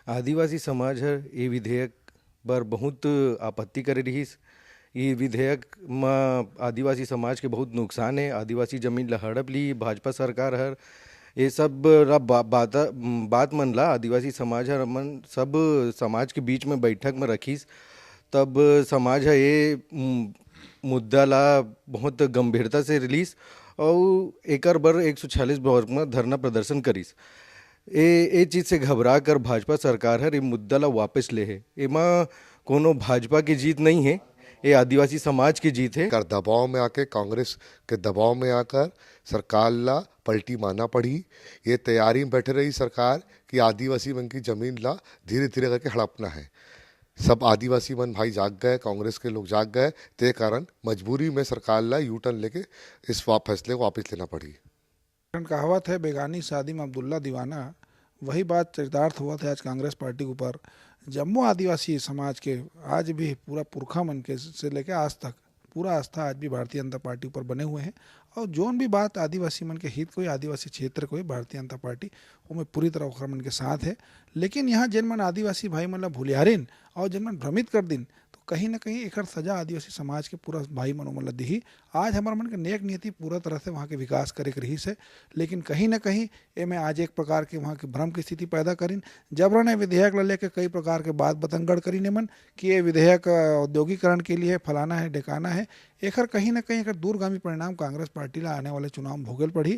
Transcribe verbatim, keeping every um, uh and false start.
आदिवासी समाज हर ये विधेयक बर बहुत आपत्ति करे रिहिस। ये विधेयक म आदिवासी समाज के बहुत नुकसान हे। आदिवासी जमीन ल हड़प ली भाजपा सरकार हर। ये सब ला बा-, बात, बात मन ला आदिवासी समाज हर मन सब समाज के बीच में बैठक में रखिस। तब समाज ह ये, उम, मुद्दा ला बहुत गंभीरता से लिस अउ एकर बर एक सौ छियालीस block में धरना प्रदर्शन करिस। ए, ए चीज से घबरा कर भाजपा सरकार हर ए मुद्दा ला वापस ले हे। एमा कोनो भाजपा की जीत नहीं है, ये आदिवासी समाज की जीत है। कर दबाव में आके, कांग्रेस के दबाव में आकर सरकार ला पलटी मारना पड़ी। ये तैयारी में बैठे रही सरकार कि आदिवासी मन की जमीन ला धीरे-धीरे करके हड़पना है। सब आदिवासी मन भाई जाग गए, कांग्रेस के लोग जाग गए, ते कारण मजबूरी में सरकार ला U turn लेके इस वा-, फैसले को वापस लेना पड़ी। कहावत है, "बेगानी शादी में अब्दुल्ला दीवाना", वही बात चरितार्थ हुआ था आज कांग्रेस पार्टी के ऊपर। जम्मो आदिवासी समाज के आज भी पूरा पुरखा मन के से लेके आज तक पूरा आस्था आज भी भारतीय जनता पार्टी ऊपर बने हुए हैं। और जोन भी बात आदिवासी मन के हित को, आदिवासी क्षेत्र को, भारतीय जनता पार्टी ओमे पूरी तरह ओखर मन के साथ है। लेकिन यहाँ जेन मन आदिवासी भाई मन ला भुलियारिन और जेन मन भ्रमित कर दिन, तो कहीं ना कहीं एकर सजा आदिवासी समाज के पूरा भाई मन ओमन ला दिही। आज हमर मन के नेक नियति पूरा तरह से वहाँ के विकास करे के रहिस है, लेकिन कहीं ना कहीं एमे आज एक प्रकार के वहाँ के भ्रम की स्थिति पैदा करिन। जबरन ए विधेयक ला लेके कई प्रकार के बात बतंगड़ करिन एमन कि ये विधेयक, अ, औद्योगिकरण के लिए फलाना है, ढेकाना है। एकर कहीं ना कहीं एकर दूरगामी परिणाम कांग्रेस पार्टी ला आने वाले चुनाव में भोगल पड़ही।